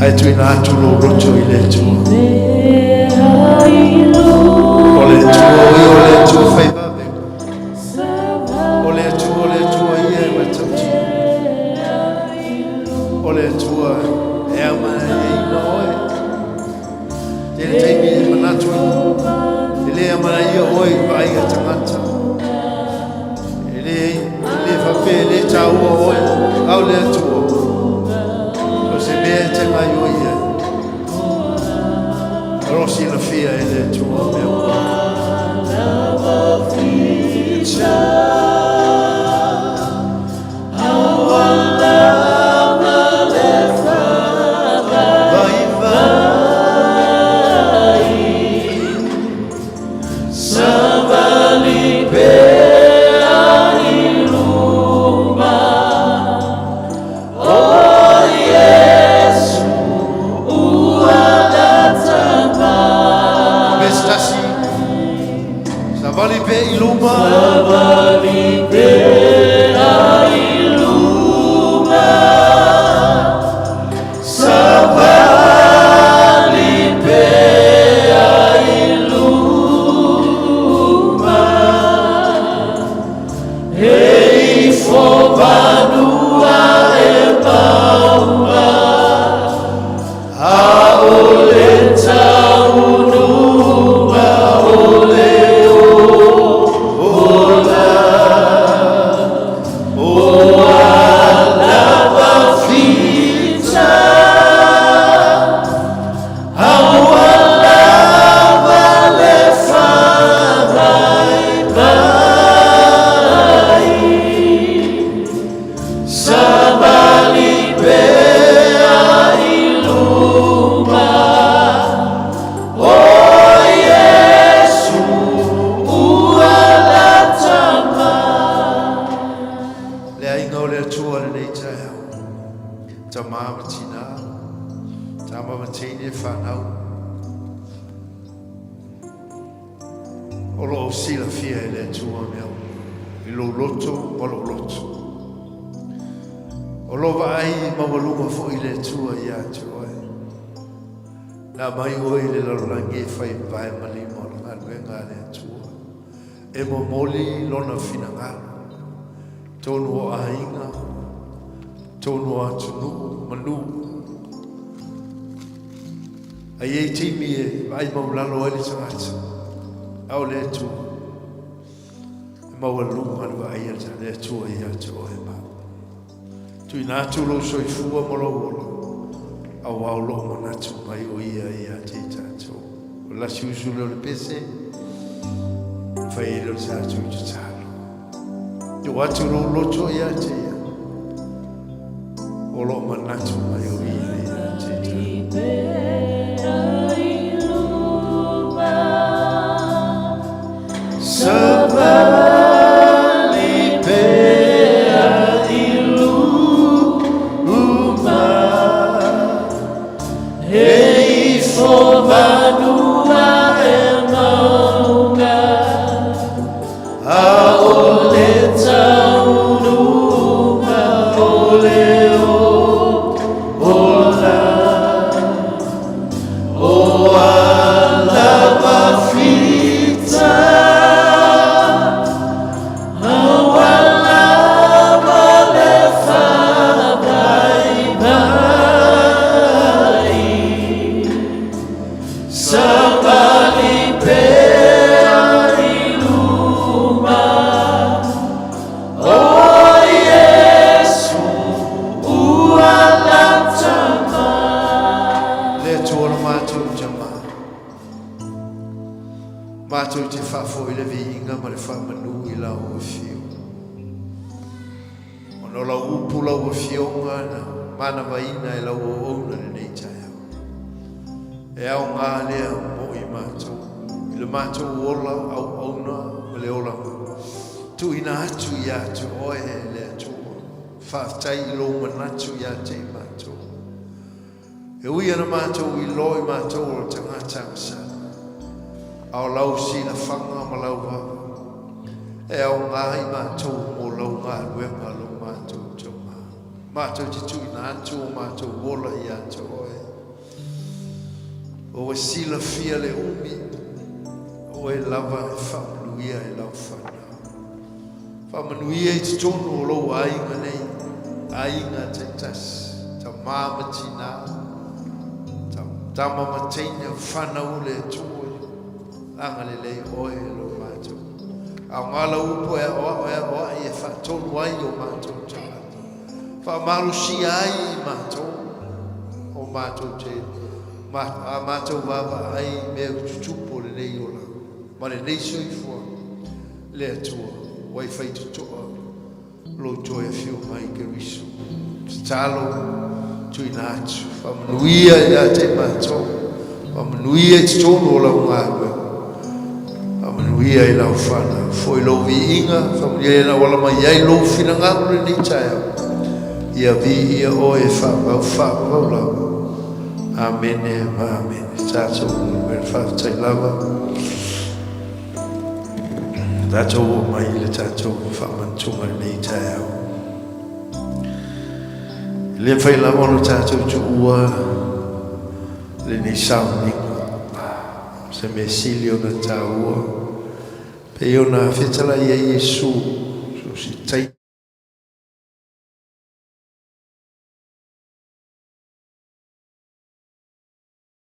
Speaker 1: ae tuuina atu lou loto i le Atua. O le Atua, o ia o le Atua fai vave. O le Atua, o le Atua ia e matautia. O le Atua e amanaia oe. Tele taimi e manatu ai, e le amanaia oe i vaaiga tagata. E le, e le faapea e le taua oe, a o le Atua. So o se mea e te gaioi ai. O lo o silafia e le Atua mea uma. Pese tasi, savali pea i luma. Savali pea i luma. Savali pea i luma. E ifo vanua e maua. A o le taunuuga o le ola, o lava fita, a ua lava le faavaivai. Savali pea i luma, o Iesu ua lata mai. Le aiga o le Atua lenei taeao, tama ma tina, tama ma teine, fanau, o lo o silafia e le Atua mea uma, i lou loto ma lou loto. O lo o vaai maualuga foi le Atua ia te oe. Na aumai oe i le lalolagi e fai vae ma lima o le galuega a le Atua, e momoli Lona finagalo, tonu o aiga, tonu o atunuu ma nuu. A i ai taimi e vaai maulalo ai le tagata, a o le Atua, e maualuga le vaai a le Atua ia te oe ma au. Tuuina atu lou soifua ma lou ola, auā o loo manatu mai o Ia ia te i tatou. O le lasi usu lea o le pese, fai ai lea o le tatou tatalo. Tuu atu lou loto ia te Ia, o loo manatu mai o Ia ia te i tatou. Savali pea i luma, e ifo vanua e mauga, a o le taunuuga. Matou te faafoi le viiga ma le faamanu i lau Afio. Ona o lau upu lau Afioga na manavaina e lau auauna i lenei taeao. E aoga lea mo i matou i le matou ola auauna ma le olaga tuuina atu ia te Oe e le Atua. Faafetai i lou manatu ia te i matou. E ui ana matou iloa i matou o le tagata agasala, a o lau silafaga ma lau vava e aoga i matou mo lau galuega lo matou tauga. Matou te tuuina atu o matou ola ia te Oe. Ua silafia le umi, o Oe lava e faamanuia i lau fanau. Faamanuia i totonu o lou aiga nei, aiga taitasi, tama ma tina, tama ma teine, fanau o le Atua, agalelei Oe i lo matou. Aoga lau upu e aoao e aoai e faatonu ai o matou tagata. Faamalosia ai i matou o matou te ma, a matou vaavaai i mea tutupu o lenei olaga ma lenei soifuaga. Le Atua, ua e faitotoa lou toe afio mai Keriso. Tatalo, tuuina atu, faamanuia ia te matou, faamanuia i totonu o lau galuega, faamanuia i lau fanau, foi lou viiga, faamanuia i lau ala mai ai lou finagalo lenei taeao. Ia viia oe e faavavau faavavau lava. Amene ma amene. Tatou faafetai lava. Tatou oo mai i le tatou faamanatuga i lenei taeao. E le mafai lava ona tatou tuua lenei sauniga. Se mea sili ona taua, pei ona fetalai ai Iesu, so se taimi.